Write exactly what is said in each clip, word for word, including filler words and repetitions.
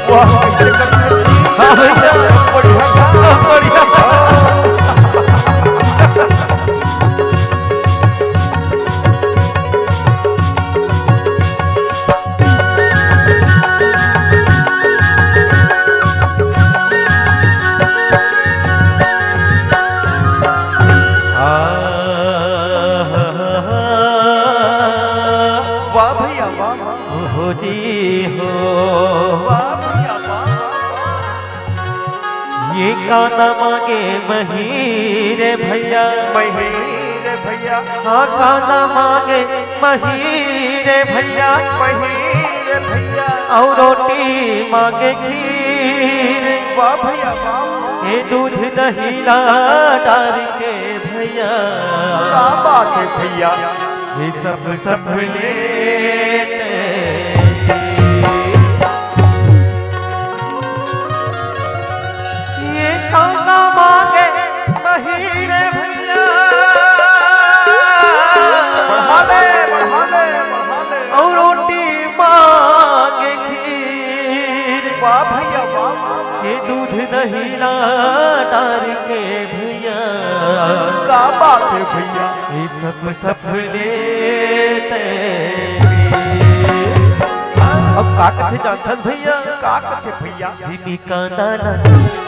वाह, कैसे करते हैं? हाँ भैया, बढ़िया, बढ़िया। वाह भैया, वाह, वाह। हो जी हो। वाह भैया, वाह, वाह, वाह। ये कांदा मांगे महीरे भैया। महीरे भैया। हाँ, कांदा मांगे महीरे भैया। महीरे भैया। अउ रोटी मांगे खीर। वाह भैया, वाह। ये दूध दही ला डार के भैया। का बात है भैया? ये सब, सब लेते ये कांदा मांगे महीरे भैया। बढ़ा ले, बढ़ा ले, बढ़ा ले। अउ रोटी मांगे खीर। वाह भैया, वाह, वाह, वाह। ये दूध दही ला डार के भैया। का बात है भैया? ये सब, सब लेते। अब का कथे जानथस भैया? का कथे भैया? जिमी कांदा ला,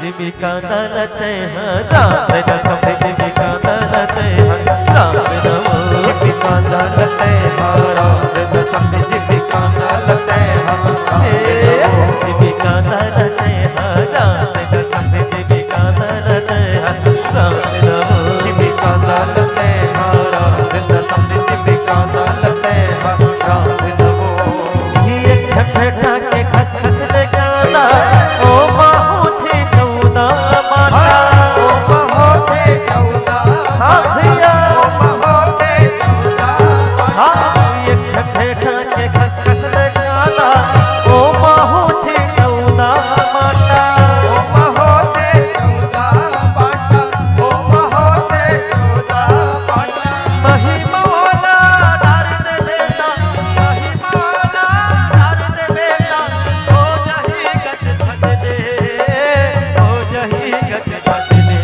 जिमी कांदा ला तैं हा राम न समझे, जिमी कांदा ला तैं हा राम न वो। जिमी कांदा ला तैं हा राम न समझे, जिमी कांदा ला तैं हा राम न वो। जिमी कांदा ला तैं हा राम न समझे, जिमी कांदा ला तैं हा राम न वो। जिमी कांदा ला तैं हा राम न समझे, जिमी कांदा ला तैं हा राम न वो। ये ठठठा के खसखस ले कांदा, ओ बाहू थे चौदह बाटा। ओ बाहू थे चौदह। हाँ भैया। ओ बाहू थे चौदह बाटा। हाँ, ये ठठठा के खसखस ले कांदा, ओ बाहू थे चौदह बाटा। ओ बाहू थे चौदह बाटा। ओ बाहू थे चौदह बाटा। महिमा वाला डार दे बेटा, महिमा वाला डार दे बेटा, हो जाही गच धक दे, हो जाही गच धक दे।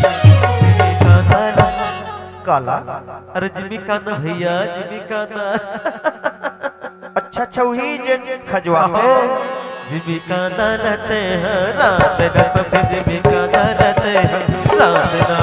काला। अरे जिमी कांदा भैया, जिमी कांदा। अच्छा, अच्छा, वही जे खजवा के। जिमी कांदा ला तैं हा राम न समझे, जिमी कांदा ला तैं हा राम न